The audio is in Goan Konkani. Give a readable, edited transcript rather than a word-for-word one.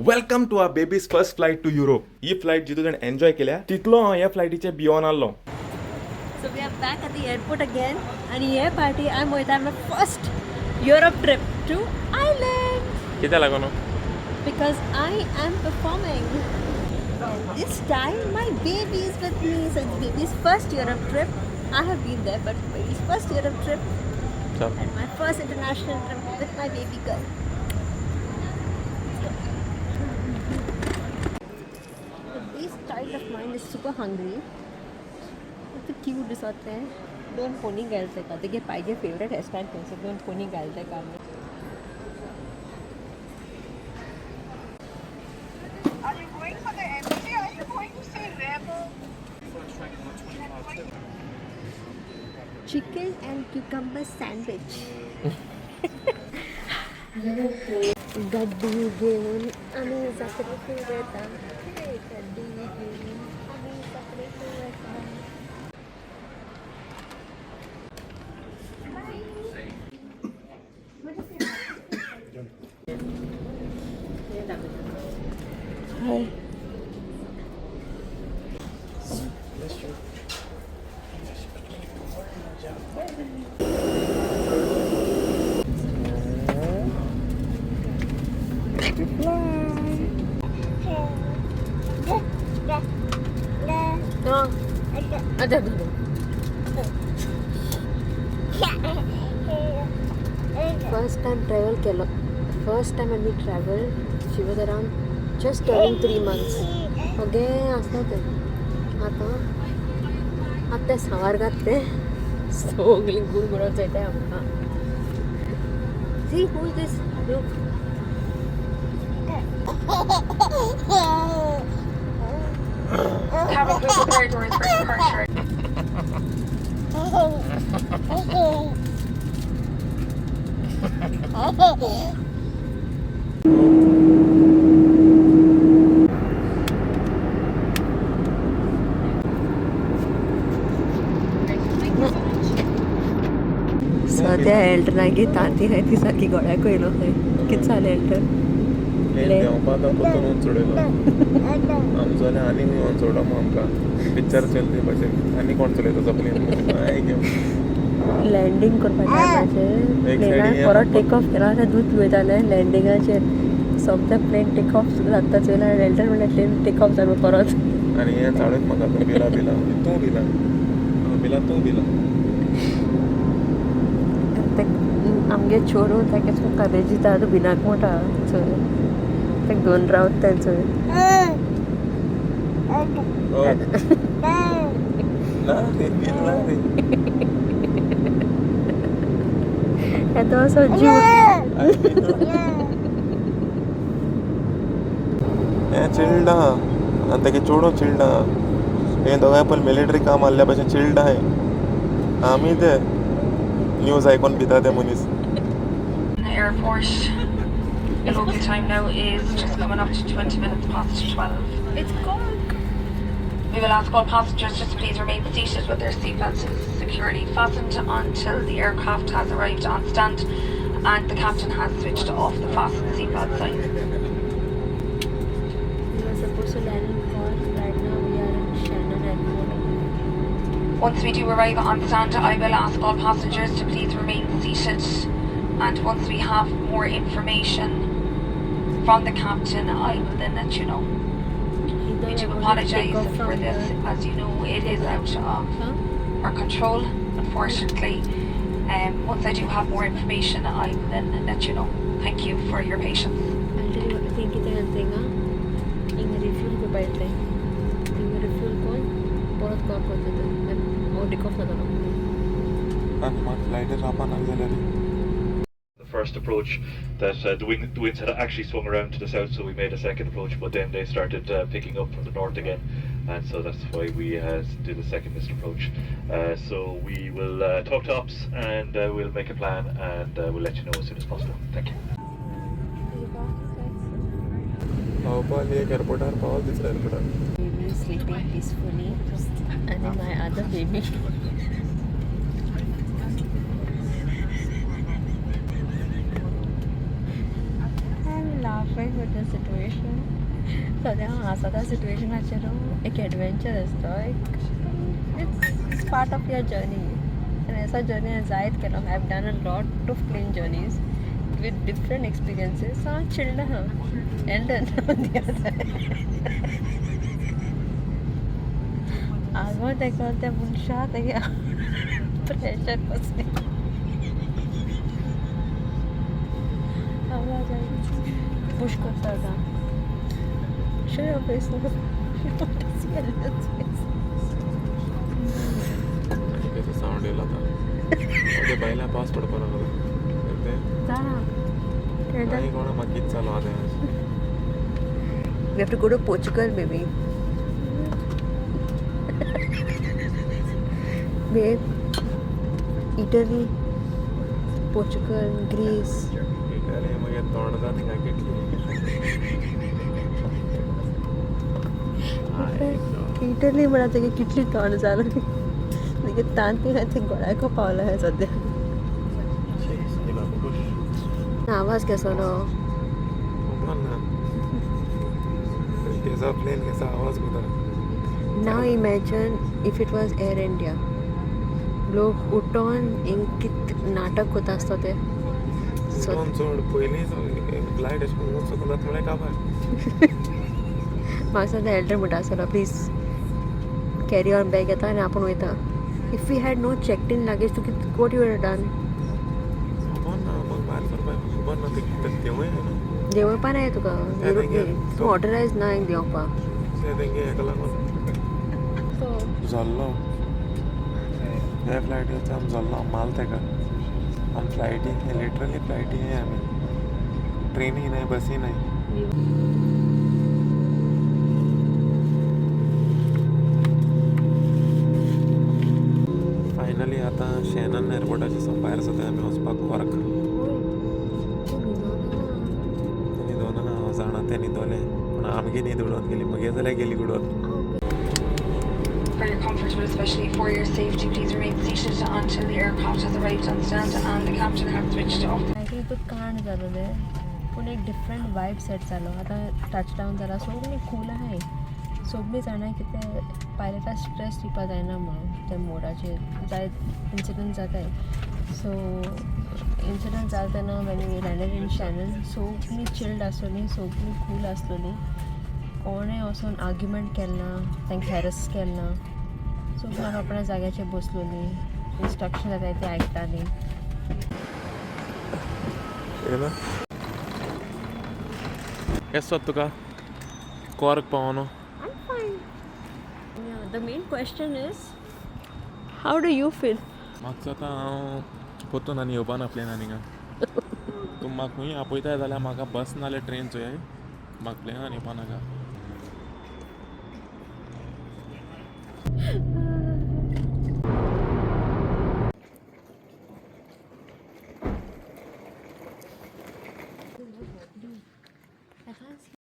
Welcome to our baby's first flight to Europe. He flight Jitu जाण एन्जॉय केल्या तितलो हांव ह्या फ्लायटीचे बियोन आहलो. So we are back at the airport again, and here party I'm with my first Europe trip to Ireland कित्याक लागून? Because I am performing. This time my baby is with me, so it's baby's first Europe trip. I have been there, but baby's first Europe trip चल. And my first international trip with my baby girl. Let's go. This child of mine is super hungry. कितू क्यूट दिसता तें. दोन पोनी घाल तेका. तेगे पायगे फेवरेट हेअरस्टायल तें, सो दोन पोनी घाल तेका आमी. Are you going for the MC or are you going to say Remo? Chicken and cucumber sandwich. गड्डी घेवन आमी जात्रेक वता, गड्डी घेवन आमी जात्रेक वता. हाय. फर्स्ट टायम ट्रॅवल केलो, फर्स्ट टायम आमी travel, she was around just turning 3 months. ओगे आसता तें. आतां आतां तें सांवार घात तें सगळीं गुरगुरो चोयताय आमकां. See who is this? Look. Cabin crew prepare doors for departure. सद्या एल्टनागे तांती हाय ती सारकी गोळ्याक येयलो खंय. कितें जालें एल्टन? देंवपा तो परतून चडयलो आमचो जाल्यार आनीक येवन चडो आमकां पिक्चर चलते भशेन आनी कोण चलयता सपली. लँडींग करपा टायमाचेर एक प्लेनाक side हें परत टेक ऑफ केला जाल्यार दूद वयतालें. लँडिंगाचेर सोमतें प्लेन टेक ऑफ जाता चोयला आनी एल्टन म्हणल्यार प्लेन टेक ऑफ जालो परत. आनी हें चाळयत म्हाका, तूं भिला भिला तूं भिला हांव भिला तूं भिला. ते आमगे चोरू ताका करेज दिता, तूं भिनाक म्हणटा. चोय ताका घेवन रावता तें चोय. हय ना रे, बील ना रे. येदो असो जीव. हें चिल्ड आहा आनी तेगे चेडूं चिल्ड आहा. हें दोगांय पयलीं मिलिटरी काम आहल्या भशेन चिल्ड आहाय. आमी ते न्यूज आयकोन भिता ते मनीस. The airport. The local time now is just coming up to 20 minutes past 12. It's cold. We will ask all passengers just please remain seated with their seatbelts securely fastened until the aircraft has arrived on stand and the captain has switched off the fasten seatbelt sign. We were supposed to land in Cork. Right now we are in Shannon Airport. Once we do arrive on stand, I will ask all passengers to please remain seated. And once we have more information from the captain, I will then let you know. We do apologise for this. As you know, it is out of Huh? our control, unfortunately. Once I do have more information, I will then let you know. Thank you for your patience. I'll tell you what, think कितें घालता हिंगा हिंगा रिफ्यूल करपा येतलें. हिंगा रिफ्यूल कोन्न परत कॉल करता तें. हांव टेक ऑफ जातलो. आनी म्हाका फ्लायटीर रावपा नाका जाल्यार. The first approach that the winds had actually swung around to the south, so we made a second approach, but then they started picking up from the north again, and so that's why we did the second missed approach. So we will talk to ops and we'll make a plan and we'll let you know as soon as possible. Thank you. पावपा एक एअरपोर्टार पावल दुसऱ्या एअरपोर्टार. Baby is sleeping peacefully, and then my other baby. I'm laughing with the situation. सद्या आसा त्या सिट्युएशनाचेर एक एडवेंचर आसता, एक it's part of your journey. आनी असा जर्नी हांवें जायत केलो. I have done a lot of plane journeys with different experiences. So हांव चिल्ड आहा. एल्डन आगो तेका त्या मनशा तेगे प्रेशर बसलें. आवाज पुश करता आतां. Show your face now. You want to see Elden's face. आनी कसो सावंड येयलो आतां. ते बायलां पावस पडपा लागलो तें. जाणा. आनी कोणा म्हाका कितें चालू आहा तें. We have to go to Portugal, baby. Babe, Italy, Portugal, Greece. Italy मागीर तोंड जाता थिंगा किटली. इटली म्हणा तेगे कितली तोंड जालो. तेगे तांती ते गोळ्याको पावला है सद्या. आवाज कसो नो? खबर ना केसो प्लेन केसो आवाज करता. Now imagine if it was Air India. लोक उठोन हिंग कित नाटक कोता आसतो ते. So उठोन चड पयलींच फ्लायट अशें करून वचूंक जाता म्हळ्यार काबार. म्हाका सद्या एल्डर म्हणटा आसतलो प्लीज कॅरी ऑन बॅग येता आनी आपूण वयता. If we had no checked in luggage तूं कित what you had done? खबर ना म्हाका भायर सरपाक खबर ना ते देंवय न्हू. देंवपा नाय तुका. तें तेंगे तूं ऑथरायज ना एक देंवपा. तें तेंगे हेका लागून जल्लो हे फ्लायटीचो आमी जल्लो माल तेका. आमी फ्लायटी लिटरली फ्लायटी आमी ट्रेनी न्हय बसी न्हय. फायनली आतां शॅनन एअरपोर्टाचे सावन भायर सरता आमी वचपाक कॉर्क. तें न्हिदोना हांव जाणा तें न्हिदोलें पूण आमगे न्हीद उडोवन गेली मगे जाल्यार गेली उडोवन. For your comfort, but especially for your safety, please remain seated until the aircraft has arrived on stand and the captain has switched off the मागीर हितून कांड जालोलें पूण एक डिफरंट वायब सेट जालो. आतां टच डावन जाला सगळीं कूल आहाय. सगळीं जाणां कितें पायलटा स्ट्रेस दिवपा जायना म्हणून त्या मोडाचेर जायत इन्सिडंट जाताय. सो इन्सिडंट जाता तेन्ना when we landed in Shannon सगळीं चिल्ड आसलोलीं, सगळीं कूल आसलोलीं. कोणें वचोन आर्ग्युमेंट केलें ना, तांकां हॅरस केलें ना. सगळीं आप आपल्या जाग्याचेर बसलोलीं, इन्स्ट्रक्शन जाताय ते आयकतालीं. केसो जाता तुका cork पावोन? I'm fine. Yeah, the main question is, how do you feel? म्हाका आतां हांव परतून आनी येवपा ना प्लेनान हिंगा. तूं म्हाका खंय आपयताय जाल्यार म्हाका बस नाल्यार ट्रेन चोयाय. म्हाका प्लेनान येवपा नाका.